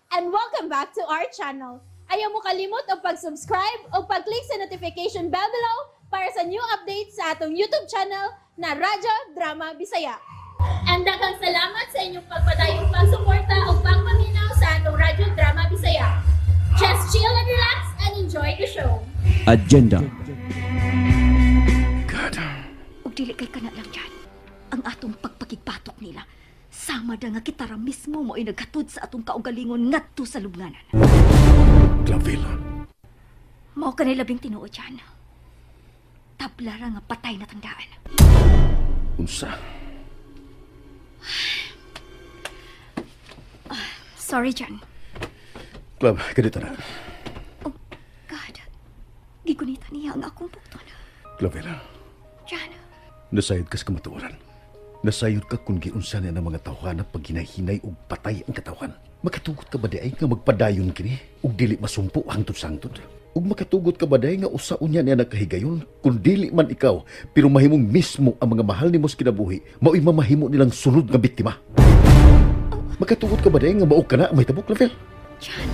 And welcome back to our channel. Ayaw mo kalimot og pag-subscribe o pag-click sa notification bell below para sa new updates sa atong YouTube channel na Radyo Drama Bisaya. And daghang salamat sa inyong pagpadayong pagsuporta o pagpaminaw sa atong Radyo Drama Bisaya. Just chill and relax and enjoy the show. Agenda. God. Ug dili kay kana lang yan. Ang atong pagpakigbatok nila. Sama da nga kita ra mismo mo'y naghatod sa atong kaugalingon ngadto sa lubnganan. Clavilla. Mao kanay labing tinuod yan. Tabla ra nga patay na tandaan. Unsa? Sorry, Jan. Clav, ganito na. Oh, God. Gigunita niya ang akong bukton. Clavilla, Jan, nasayod ka sa kamatuoran. Nasayod ka kung giunsa niya ng mga tawhana pag hinahinay og patay ang katawan. Makatugot ka ba di ay nga magpadayon kini? Ug dili masumpo hangtod sangtod? Ug makatugot ka ba di ay nga usa unya niya nagkahigayon? Kung dili man ikaw, pero mahimong mismo ang mga mahal nimo sa kinabuhi, mao'y mamahimo nilang sunod nga biktima. Makatugot ka ba di ay nga mao ka na ang mahitabo, Clavel? Jan.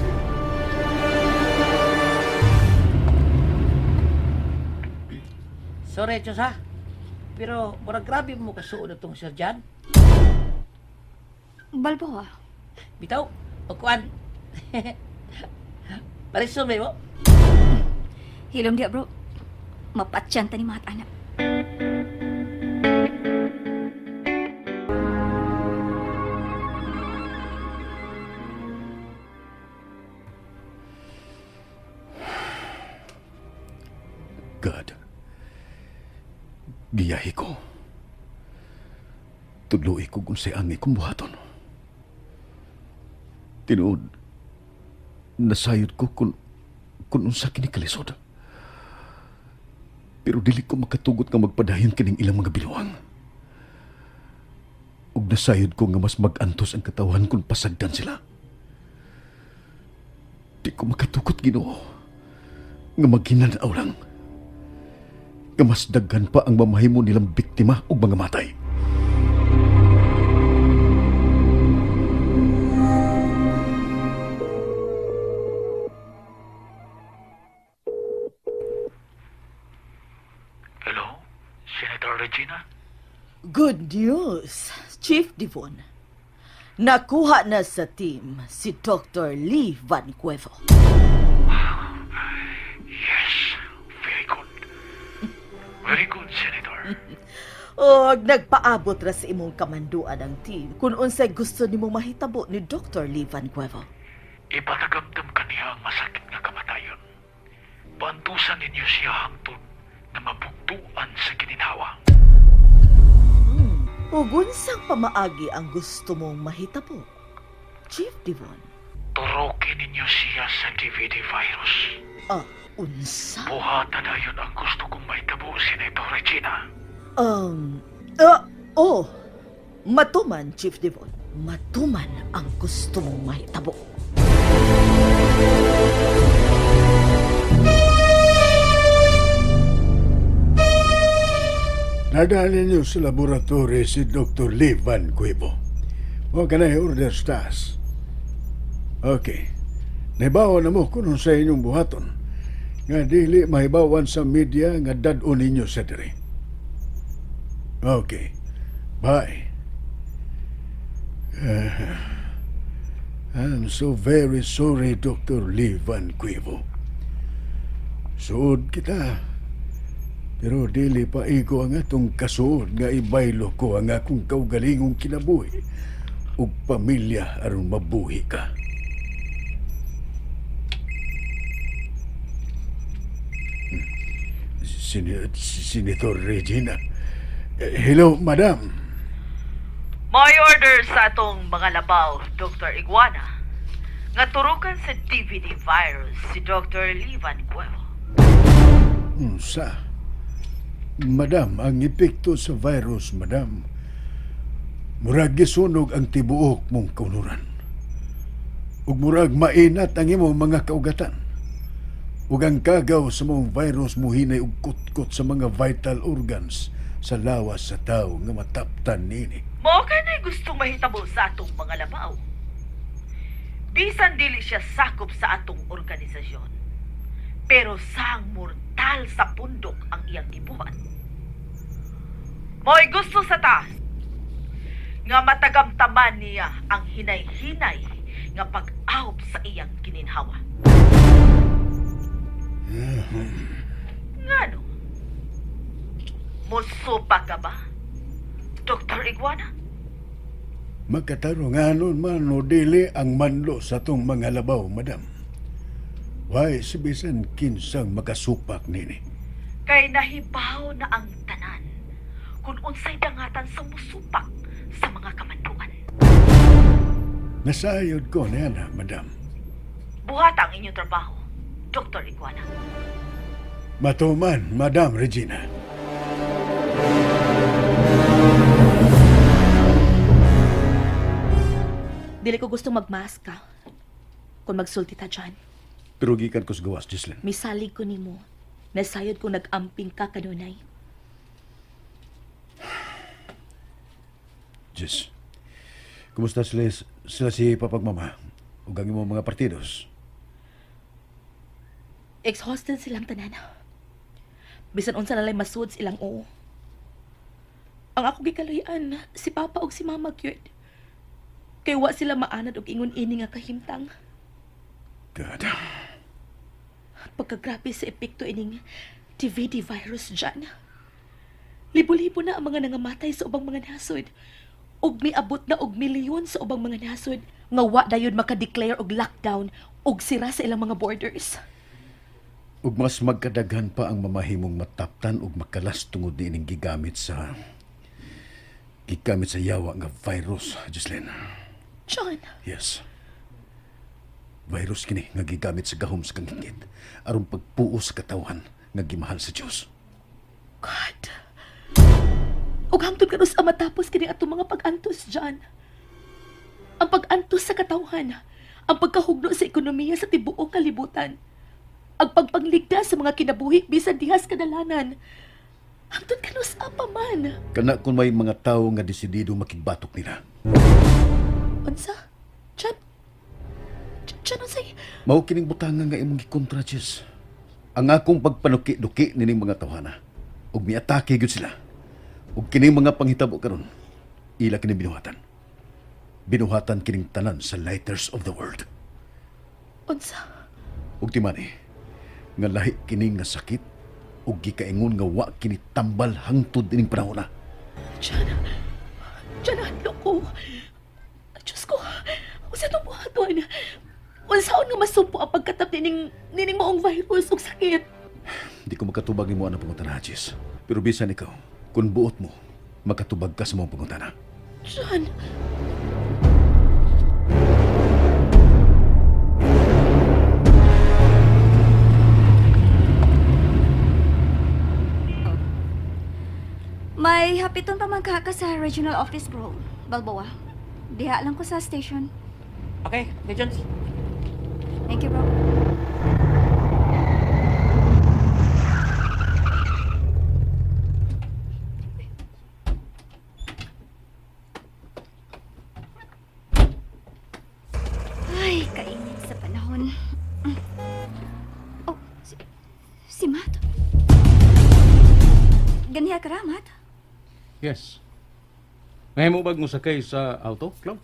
Sorry, Chos, ha? Pero, murag grabe mo kasuod na tong Sir John. Balboa. Bitaw, o kuan. Marisol, may mo? Hilom diya, bro. Mapatyan ta ni mga anak. God, giyahi ko. Tudloi ko kung say angay kong buhaton. Tinuod, nasayod ko kung unsa kini kalisod. Pero dili ko makatugot nga magpadayon kining ilang mga biluang. Ug nasayod ko nga mas mag-antos ang katawan kung pasagdan sila. Di ko makatugot, Ginoo, nga maghinanaw lang nga mas daghan pa ang mamahimo nilang biktima ug mga matay. Hello, Senator Regina? Good news, Chief Devon. Nakuha na sa team si Dr. Lee Van Cuevo. Yes, very good. Very good, Senator. Og nagpaabot ra sa imong kamanduan ang team kung unsay gusto nimo mahitabo ni Dr. Lee Van Cuevo. Ipatagamdam kaniya ang masakit nga kamatayon. Bantusan ninyo siya hangtod na mabugtuan sa gininhawa. Ug unsang pamaagi ang gusto mong mahitabo, Chief Devon? Turukin ninyo siya sa DVD virus. Ah, unsa? Buhatan na yun ang gusto kong maitabo, Senator Regina. Um, ah, oh, matuman, Chief Devon. Matuman ang gusto mong mahitabo. Nadali niyo sa laboratory si Dr. Lee Van Quibo. Huwag ka na i-order sa taas. Okay. Naibawan na mo kung sa inyong buhaton. Nga dili mahibawan sa media nga dad-on ninyo sa diri. Okay. Bye. I'm so very sorry, Dr. Lee Van Quibo. Suod kita. Pero dili pa igo ang atong kasuod nga ibaylo ko ang akong kaugalingong kinabuhi ug pamilya aron mabuhi ka. Senator Regina. Hello, madam. May order sa atong mga labaw, Dr. Iguana, nga turukan sa DVD virus si Dr. Lee Van Cuevo. Unsa? Madam, ang epekto sa virus, madam, murag gisunog ang tibuok mong kaunuran. Ug murag mainat ang imong mga kaugatan. Ug ang kagaw sa mong virus muhinay og kutkot sa mga vital organs sa lawas sa tao nga mataptan niini. Mao kanay gustong mahitabo sa atong mga labaw. Bisan dili siya sakop sa atong organisasyon. Pero sang mortal sa pundok ang iyang gibuhat. Mo'y gusto sa taas nga matagamtaman niya ang hinay-hinay nga pag-awp sa iyang gininhawa. Ngano? Musupa ka ba, Dr. Iguana? Makatarunganon man o dili ang manlo sa tong mga labaw, madam. Why si bisan kinsang makasupak nini. Kay nahibaw na ang tanan kung unsay dangatan sa musupak sa mga kamanduan. Nasayod ko na yan, madam. Buhat ang inyong trabaho, Dr. Iguana. Matuman, Madam Regina. Dili ko gusto magmask ka. Kung magsulti ta dyan, Pero gikan ko sa gawas, Jocelyn. misalig ko nimo. Nasayod ko nag-amping ka kanunay. Jess, kumusta sila, sila si papagmama? Ug ang imong mga partidos? Exhausted silang tanan. Bisan unsa nalay masuod silang oo. Ang ako gikaluyan, si Papa ug si Mama gyud. Kay wa sila maanad og ingon ini nga kahimtang. God. Pagkagrabe sa epekto ining DVD virus dyan. Libo-libo na ang mga nangamatay sa ubang mga nasod. Ug miabot na og milyon sa ubang mga nasod nga wa dayon makadeclare og lockdown ug sira sa ilang mga borders. Ug mas magkadaghan pa ang mamahimong mataptan ug makalas tungod niining gigamit sa yawa nga virus, Jocelyn. John, Yes. Virus kini nga gigamit sa gahom sa kangingit aron pagpuo sa katawhan nga gimahal sa Dios. God. Ug hangtod karon sa matapos kini atong mga pag-antos dyan. Ang pag-antos sa katawhan, ang pagkahugno sa ekonomiya sa tibuok kalibutan, ang pagpangligtas sa mga kinabuhi bisan dihas kadalanan. Hangtod kanus pa man. Kana kung may mga tawo nga desidido makigbatok nila. Unsa? Chan? Chan unsay? Mao kining butanga nga imong gikontra, Jess. Ang akong pagpanuki-duki nining mga tawhana ug miatake gyud sila. Ug kining mga panghitabo karon, ila kini binuhatan. Binuhatan kining tanan sa lighters of the world. Unsa? Ug timani, nga lahi kini nga sakit ug gikaingon nga wa kini tambal hangtod ining panahona. Chan. Chan, hadlok ko. Diyos ko, unsa itong buhaton? Unsaon nga masumpo ang pagkatap nining, nining maong virus ug sakit? Di ko makatubag nimo ang pangutana, Jess. Pero bisan ikaw, kung buot mo, makatubag ka sa mga pangutana. John, May hapiton pa man ka ka sa regional office, bro. Balboa. Diha lang ko sa station. Okay, okay, Jones. Thank you, bro. Ay, kainit sa panahon. Oh, si Matt. Ganiha ka ra, Matt? Yes. Ngayon mo bag mo sakay sa auto, Club?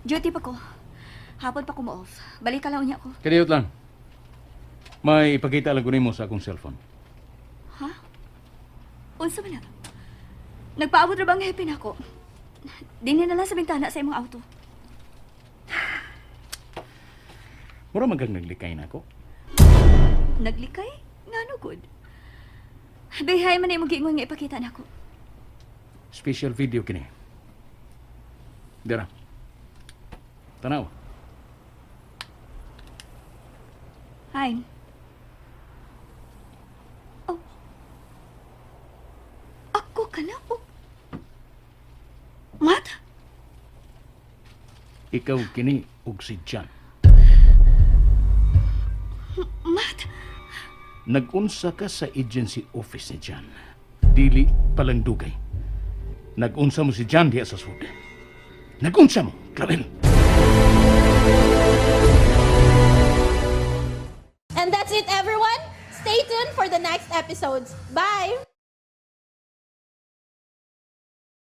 Duty pa ko. Hapon pa ko mo-off. Balik ka lang unya ko. Kaniyot lang. May ipakita lang ko nimo sa akong cellphone. Ha? Unsa man na? Nagpaabot ra bang happy nako? Dinhi na lang sa bintana sa imong auto. Mura man kang naglikay na ako. Naglikay? Ngano gud? Bihay man imong giingon nga ipakita nako. Special video kini. Dira. Tanaw. Hi. Oh. Ako ka na? Oh. Matt? Ikaw kini ug si John. Matt? Nagunsa ka sa agency office ni John. Dili palang dugay. Nagunsa mo si John diya sa sud. Nagunsa mo, Clavel. And that's it, everyone. Stay tuned for the next episodes. Bye!